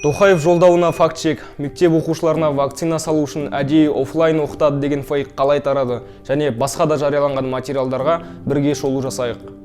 Тоқаев жолдауына факт-чек: мектеп оқушыларына вакцина салу үшін әдейі офлайн оқытады деген фейк қалай тарады және басқа да жарияланған материалдарға бірге шолу жасайық.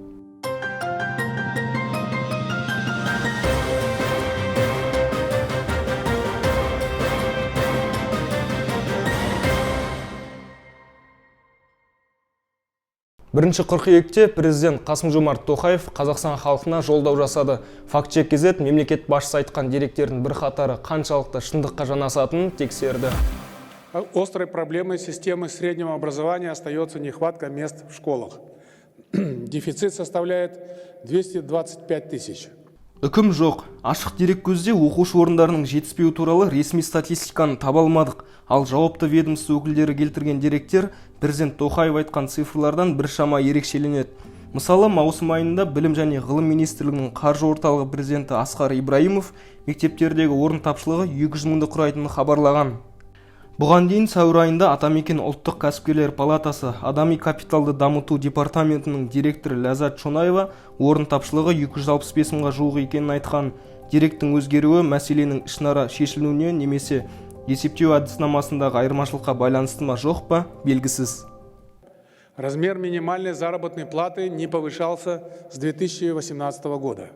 1 қыркүйекте президент Қасым-Жомарт Тоқаев Қазақстан халқына жолдау жасады. Фактчек KZ мемлекет басшысы айтқан деректердің бірқатары қаншалықты шындыққа жанасатынын тексерді. Острой проблемой системы среднего образования остается нехватка мест в школах. Дефицит составляет 225 тысяч. Үкім жоқ. Ашық дереккөзде оқушы орындарының жетіспеуі туралы ресми статистиканы таба алмадық. Ал жауапты ведомство өкілдері келтірген деректер президент Тоқаев айтқан цифрлардан біршама ерекшеленеді. Мысалы, маусым айында Білім және ғылым министрлігінің қаржы орталығы президенті Асқар Ибраимов мектептердегі орын тапшылығы 200 мыңды құрайтынын хабарлаған. Бұған дейін сәуір айында Атамекен ұлттық кәсіпкерлер палатасы адами капиталды дамыту департаментінің директоры Ләззат Шонаева орын тапшылығы 265 мыңға жуық екенін айтқан. Деректің өзгеруі мәселенің ішінара шешілуіне немесе есептеу әдіснамасындағы айырмашылыққа байланысты ма, жоқ па, белгісіз. Размер минимальной заработной платы не повышался с 2018 года.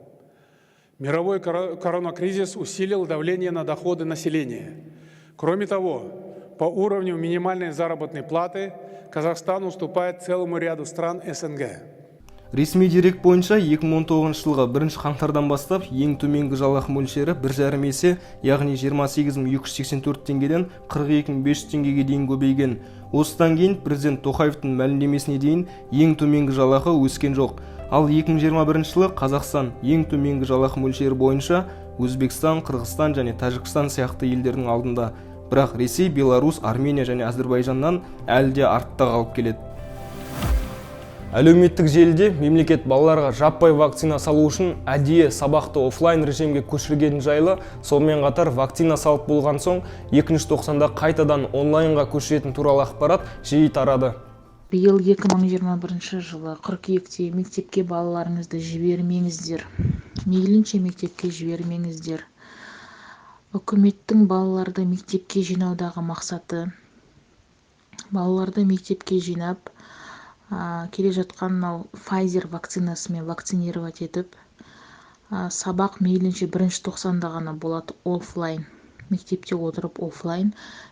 Мировой коронакризис усилил давление на доходы населения. Кроме того, по уровню минимальной заработной платы Казахстан уступает целому ряду стран СНГ. Ресми дерек бойынша, 2019 жылғы 1 қаңтардан бастап ең төменгі жалақы мөлшері 1,5 есе, яғни 28 284 теңгеден 42 500 теңгеге дейін көбейген. Осыдан кейін президент Тоқаевтың мәлімдемесіне дейін ең төменгі жалақы өскен жоқ. Ал 2021 жылы Қазақстан ең төменгі жалақы мөлшері бойынша Өзбекстан, Қырғызстан және Тәжікстан сияқты елдердің алдында, бірақ Ресей, Беларусь, Армения және Әзірбайжаннан әлі де артта қалып келеді. Әлеуметтік желіде мемлекет балаларға жаппай вакцина салу үшін әдейі сабақты офлайн режимге көшіргені жайлы, сонымен қатар вакцина салып болған соң екінші тоқсанда қайтадан онлайнға көшіретін туралы ақпарат жиі тарады. Биыл, 2021 жылы қыркүйекте мектепке балаларыңызды жібермеңіздер, мейлінше мектепке жібермеңіздер. Үкіметтің балаларды мектепке жинаудағы мақсаты – балаларды мектепке жинап, келе жатқан мынау Pfizer вакцинасымен вакцинировать етіп, сабақ мейлінше бірінші тоқсанда ғана болады офлайн, мектепте отырып офлайн.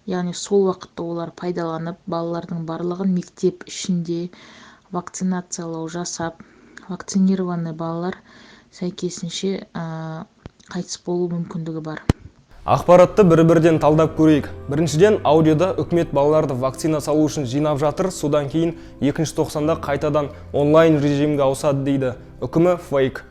Яғни сол уақытты олар пайдаланып, балалардың барлығын мектеп ішінде вакцинациялау жасап, вакцинированный балалар сәйкесінше қайтыс болу мүмкіндігі бар. Ақпаратты бір-бірден талдап көрейік. Біріншіден, аудиода үкімет балаларды вакцина салу үшін жинап жатыр, содан кейін екінші тоқсанда қайтадан онлайн режимге ауысады дейді. Үкімі фейк.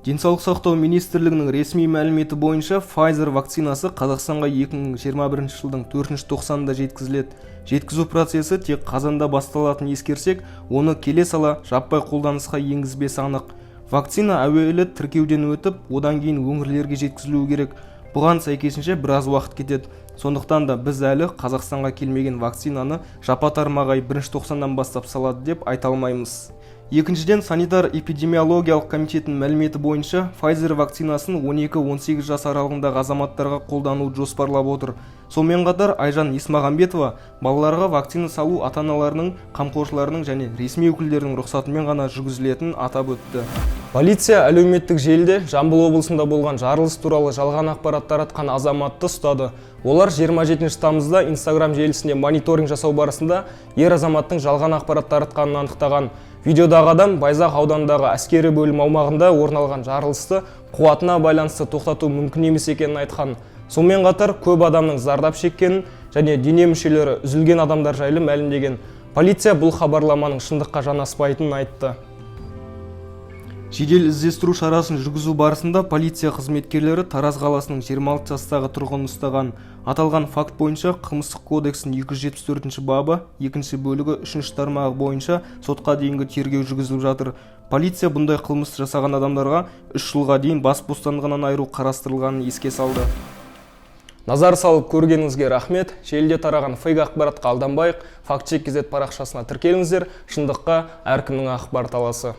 Денсаулық сақтау министрлігінің ресми мәліметі бойынша, Pfizer вакцинасы Қазақстанға 2021 жылдың төртінші тоқсанында жеткізіледі. Жеткізу процесі тек қазанда басталатынын ескерсек, оны келе сала жаппай қолданысқа енгізбесі анық. Вакцина әуелі тіркеуден өтіп, одан кейін өңірлерге жеткізілуі керек. Бұған сәйкесінше біраз уақыт кетеді. Сондықтан да біз әлі Қазақстанға келмеген вакцинаны жапа-тармағай бірінші тоқсаннан бастап салады деп айта алмаймыз. Екіншіден, санитар эпидемиологиялық комитетінің мәліметі бойынша, Pfizer вакцинасын 12-18 жас аралығындағы азаматтарға қолдануды жоспарлап отыр. Сонымен қатар Айжан Есмағамбетова балаларға вакцина салу ата-аналарының, қамқоршыларының және ресми өкілдерінің рұқсатымен ғана жүргізілетінін атап өтті. Полиция әлеуметтік желіде Жамбыл облысында болған жарылыс туралы жалған ақпарат таратқан азаматты ұстады. Олар 27 тамызда Инстаграм желісінде мониторинг жасау барысында ер азаматтың жалған ақпарат таратқанын анықтаған. Видеодағы адам Байзақ ауданындағы әскери бөлім аумағында орын алған жарылысты қуатына байланысты тоқтату мүмкін емес екенін айтқан. Сонымен қатар көп адамның зардап шеккенін және дене мүшелері үзілген адамдар жайлы мәлімдеген. Полиция бұл хабарламаның шындыққа жанаспайтынын айтты. Жедел іздестіру шарасын жүргізу барысында полиция қызметкерлері Тараз қаласының 26 жастағы тұрғынын ұстаған. Аталған факт бойынша Қылмыстық кодекстің 274 бабы екінші бөлігі үшінші тармағы бойынша сотқа дейінгі тергеу жүргізіліп жатыр. Полиция бұндай қылмыс жасаған адамдарға 3 жылға дейін бас бостандығынан айыру қарастырылғанын еске салды. Назар салып көргеніңізге рахмет. Желіде тараған фейк ақпаратқа алданбайық. Фактчек kz парақшасына тіркеліңіздер. Шындыққа әркімнің ақ бар таласы.